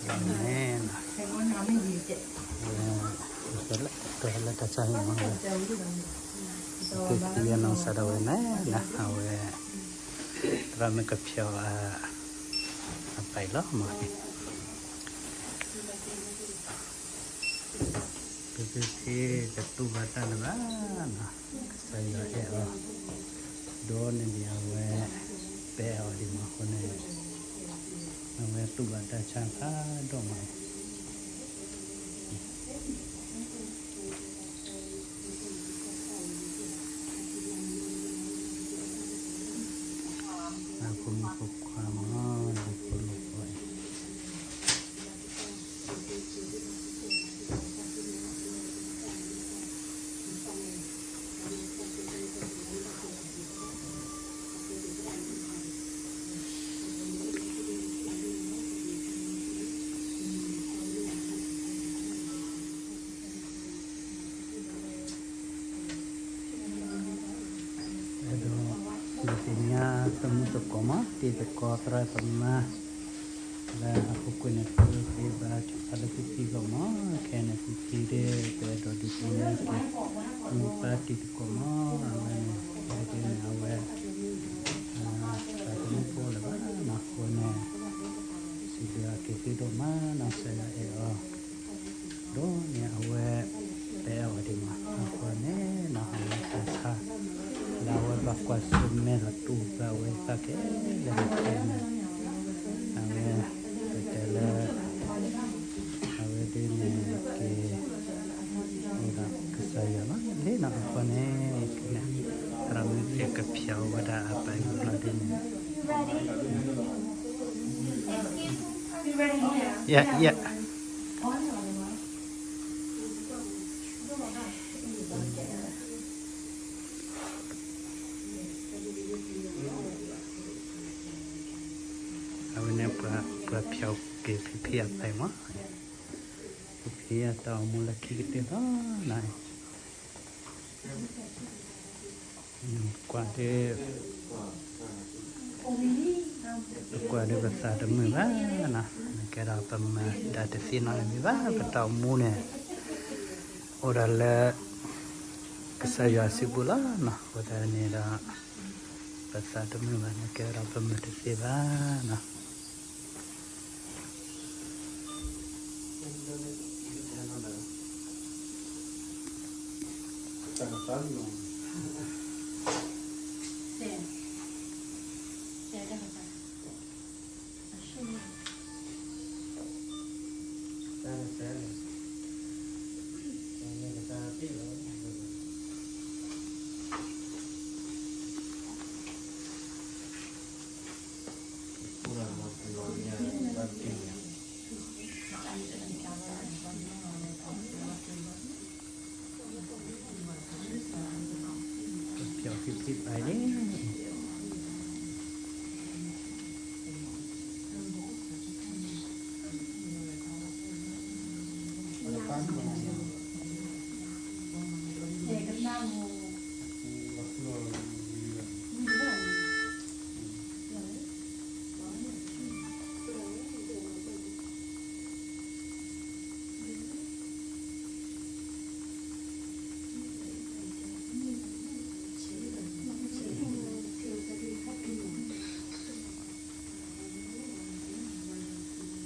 န့ၣ်, ဝဲ တၢ်လၢတၢ်ဆါဟံၣ်မးဝဲ, ကသံအနီၢ်ကစၢ်ဒၣ်ဝဲန့ၣ် အဝဲ သရၣ်မုၣ်ကဖျီအပာ်အံၤလီၤမး, ပသ့ၣ်တတူၢ်ဘၣ်တၢ်လၢၤဘၣ်နီၤ, ကစၢ်ယွၤအဲၣ်အီၤ, ဒီးန့ၣ်ဒ်အဝဲ ပအဲၣ်အီၤဒံးမးအဃိန့ၣ်, အဝဲတူၢ်ဘၣ်တၢ်ဆါဖးဒိၣ်မး အဖိမုၣ်ဖိခွါမး ဒ်ဖိလိာ်ဖိအံၤ, အဲၣ်ဒိး ဒုးသ့ၣ်ညါတမုၢ်သကိးမး တံၤသကိးသရၣ်သမါ လၢအပူၤကွံာ်န့ၣ် သုသ့ၣ်ဘၣ်တၢ်လၢသုဖံဂီၢ်မး, ခဲအံၤန့ၣ် သုဖံဒၣ် ပအဲၣ်ဒိးဒုးသ့ၣ်ညါက့ၤ မိၢ်ပၢ်တံၤသကိးမး, အဝဲန့ၣ် အဝဲဒၣ်န့ၣ် အဝဲ တၢ်တမုၢ်ဖိလၢၤဘၣ်နီၤ, အဃိန့ၣ် စံးဘျုးအီၤက့ၤသုဒိၣ်မးနီၤ, ကစၢ်ယွၤအဲၣ်အီၤ ဒီးန့ၣ်အဝဲ ပအဲၣ်အီၤဒံးမး, အဃိန့ၣ်နီၤ အဝဲတၢ်ဆါ လၢအဝဲဘၣ်ကွၢ်ဆၢၣ်မဲာ်ဒီးတူၢ်ဘၣ်ဝဲသ့ၣ်ခဲလၢာ်ခဲဆ့န့ၣ်, အဝဲ ပတဲလၢ အဝဲဒၣ်န့ၣ်က့ၤ အိၣ်ဒီးကစၢ်ယွၤလီၤလံနီၤ, အဃိန့ၣ် သရၣ်မုၣ်ကဖျီဝဲဒၣ်အပာ်အံၤဘျီဒ်န့ၣ် ယဲ ယဲ အဝဲန့ၣ် ပှၤဖျီက့ၤဖံဖံအပာ်အံၤမး, ဖံဖံအတၢ်အိၣ်မူလၢခံကတၢၢ်လီၤနီၤ, ကွၢ်ဒၣ် ပကွၢ်ဒၣ်ပသးတမုာ်ဘၣ်နီၤ, နကဲဒီးပမၤတၢ်တသ့နီတမံၤဘၣ်, ပတၢ်အိၣ်မူန့ၣ် အိၣ်ဒီးလၢ ကစၢ်ယွၤစုပူၤလီၤနီၤ, အဃိသတးန့ၣ်ဒီး ပသးတမုာ်ဘၣ်န့ၣ် ကဲဒီးပမၤတသ့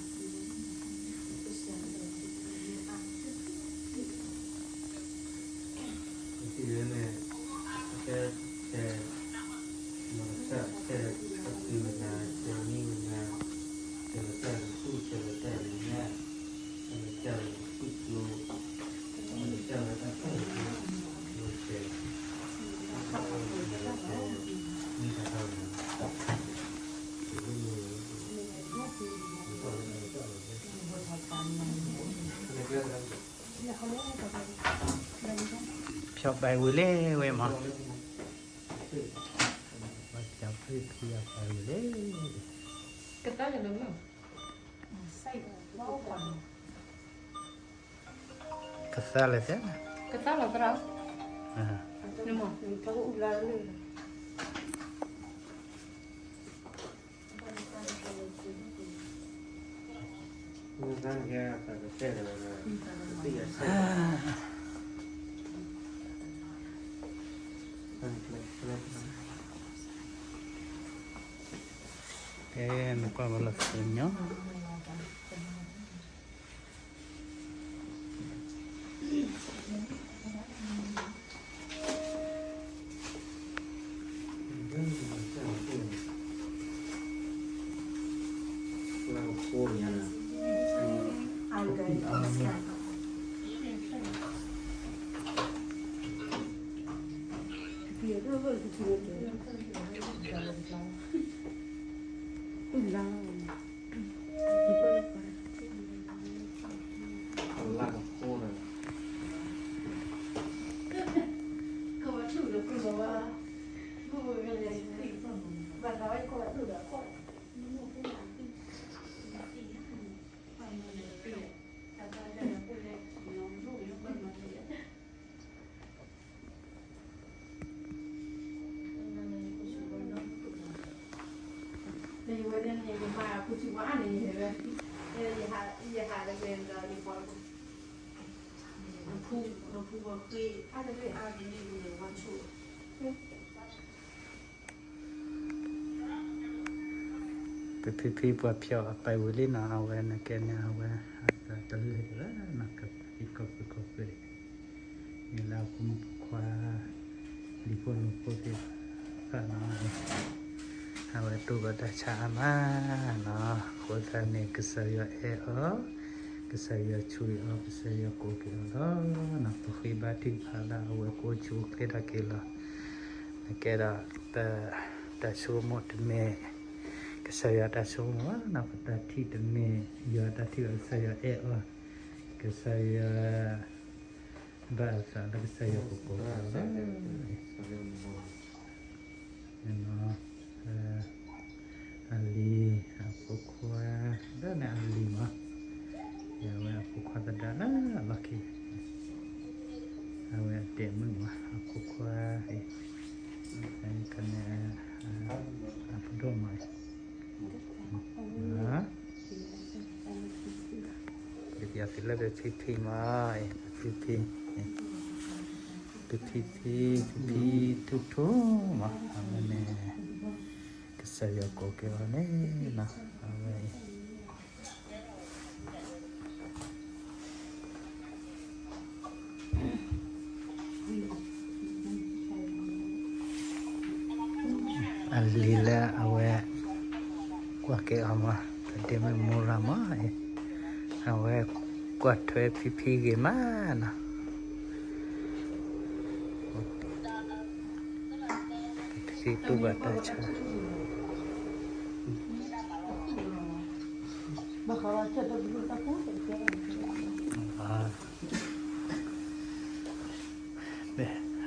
ဘၣ်နီၤ. ပဖျီဖံဖံအပာ်အံၤန့ၣ် ဖျီပာ်ဝံၤလံဝဲမး, ပဖျီဖံဖံအပာ်ဝံၤလံ, ကသါလဲၣ်သ့, ကသါလီၤသရၣ်, နမ့ၢ် ကဲ နကွၢ်ဝဲလီၤသ့ၣ်ညါ ပဖံဖံပှၤဖျီၣ်အပာ်ဝံၤလံနီၤ အဝဲနကဲန့ၣ် အဝဲ အတလၢာ်တလၢာ်နီၤ ကဖံကီၢ်ဖုကီၢ်ဖုဒံး မ့ၢ်လၢအဖိမုၣ်ဖိခွါ လံၤဖိလိၤဖိသ့ၣ်တဖၣ်နီၤ အဝဲတူၢ်ဘၣ်တၢ်ဆါအါမးနီၤ အဃိသတးန့ၣ် ကစၢ်ယွၤအဲၣ်အီၤ ကစၢ်ယွၤဆိၣ်ဂ့ၤအီၤ ကစၢ်ယွၤကိးက့ၤအီၤလီၤနီၤ ပဃ့ဘါထုကဖၣ်လၢအဝဲကအိၣ်ဆူၣ်အိၣ်ချ့ထီၣ်က့ၤလီၤ နကဲဒီး ပတၢ်ဆိကမိၣ်တမ့ၢ် ကစၢ်ယွၤတၢ်ဆိကမိၣ်ဘၣ်နီၤ ပတၢ်ထံၣ်တမ့ၢ် ယွၤတၢ်ထံၣ်ဘၣ် ကစၢ်ယွၤအဲၣ်အီၤ ကစၢ်ယွၤ ဘၣ်အသးလၢကစၢ်ယွၤကကိးက့ၤအီၤလီၤ အလံၤ အဖိခွါ လၢန့ၣ်အလံၤမး အဝဲအဖိခွါသဒါလၢအလီၢ်ခံ အဝဲအတဲာ်မုၣ်မး အဖိခွါအံၤ ကန့ၣ် အပဒိၣ်မး ပယီၤသုးလၢပဖံဖံမး ပဖံဖံ ပဖံဖံ ပဖံထူထူမး အဝဲန့ၣ် ကစၢ်ယွၤကိးက့ၤအီၤန့ၣ်နီၤ အဝဲအံၤ အလံၤလၢအဝဲ ကွၢ်က့ၤအီၤမး ပဒ့မုၣ်မိရၤမးအံၤ အဝဲကွၢ်ထွဲဖံဖံဂ့ၤမးနီၤ ဖံဖံတူၢ်ဘၣ်တၢ်ဆါ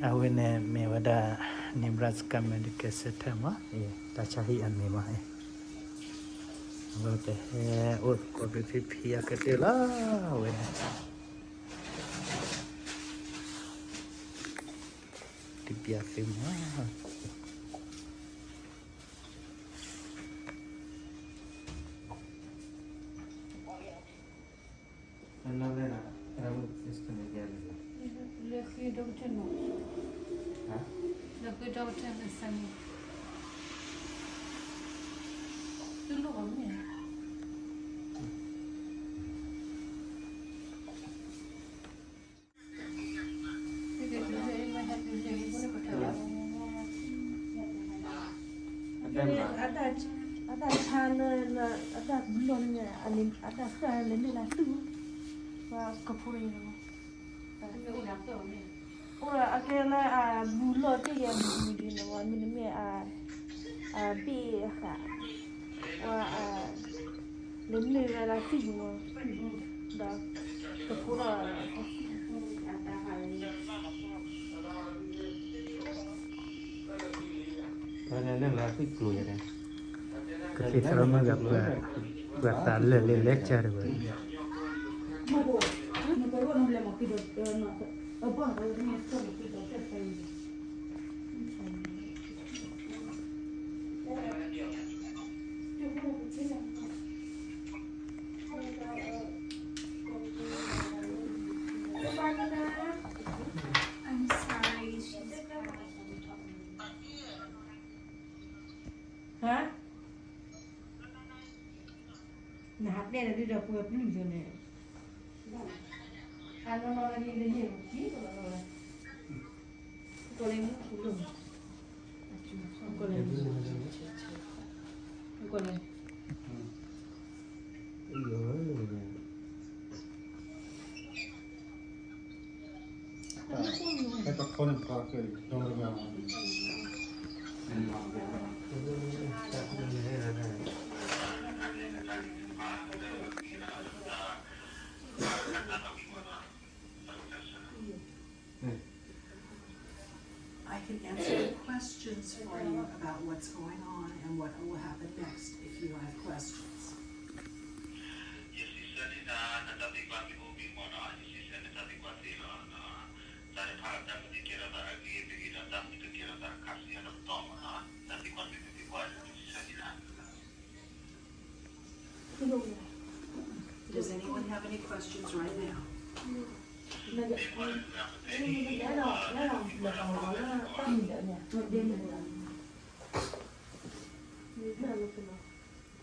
အဝဲန့ၣ်မ့ၢ်ဝဲဒၣ် Nebraska Medical Center မး တၢ်ဆါဟံၣ်အမံၤမး အဝဲပဟဲအိၣ်သကိးဖံဖံအကတၢၢ်လီၤ အဝဲန့ၣ် တပျးသုမး အတၢ်ဆါလၢ အတၢ်ကူလီၢ်န့ၣ် အတၢ်ဃၢ်လၢလၢ်လၢ်သု ပှၤကဖိန့ၣ် အိၣ်ဒီးအကဲလၢအဘူးလီၢ်တ့ၢ်ယဲၢ်မံၤဒ်န့ၣ်ဝဲ မ့တမ့ၢ် အဘ့ၣ်အဃး ဝဲ လၢမ့ၢ်ဝဲလၢသံၣ်ပူၤ ဒီးကဖိဒီး ကသံၣ်သရၣ်မုၣ်ဂၤ ပှၤသးလၢာ်လၢလဲၤကၢ်တဝဲ အ တဲဒီးဒ်ဒီးပှဲၤပျုၢ်န့ၣ်, အနီၢ်နီၢ်လၢယဲၢ်လီၤက့ၤလီၤလီၤ, ကီၢ်လၢမူပူၤလီၤ, ကီၢ်လၢ, ကီၢ်လၢ, I can answer the questions for you about what's going on and what will happen next if you have questions. ယသ့ၣ်ညါနတၢ်သံကွၢ်မ့ၢ်အိၣ်မ့ၢ်မီၢ်နီၤ, ယသ့ၣ်ညါနတၢ်သံကွၢ်သ့လီၤ, တၢ်တဖၣ်တၢ်မ့ၢ်တကဲထီၣ်သးအဂ့ၤမ့ၢ်ဂ့ၤဒီး တၢ်မ့ၢ်တကဲထီၣ်သးအခါဆူညါတပတီၢ်မီၢ်နီၤ, တၢ်သံကွၢ်မ့ၢ်တသံကွၢ်လၢယသ့ၣ်ညါ Does anyone have any questions right now?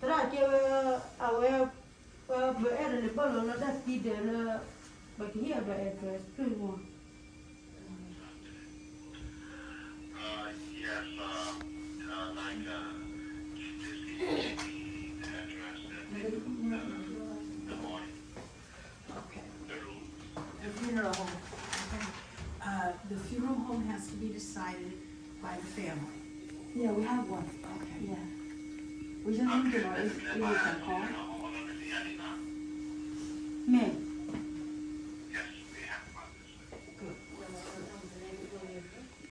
သရၣ်ကဲဝဲ, အဝဲ, ပအဲၣ်ဒိးလဲၤပာ်လီၤလၢတၢ်သံဒဲးလၢ, ပကဟ့ၣ်အဒီး address ဖျၢၣ်မီၢ်. Uh, yes, uh, uh, like, uh, this is the address that they put the, the body. Okay. The room. The funeral home. Okay. Uh, the funeral home has to be decided by the family. Yeah, we have one. Okay. Yeah. We just need to know if, if we can call. မ့ၢ်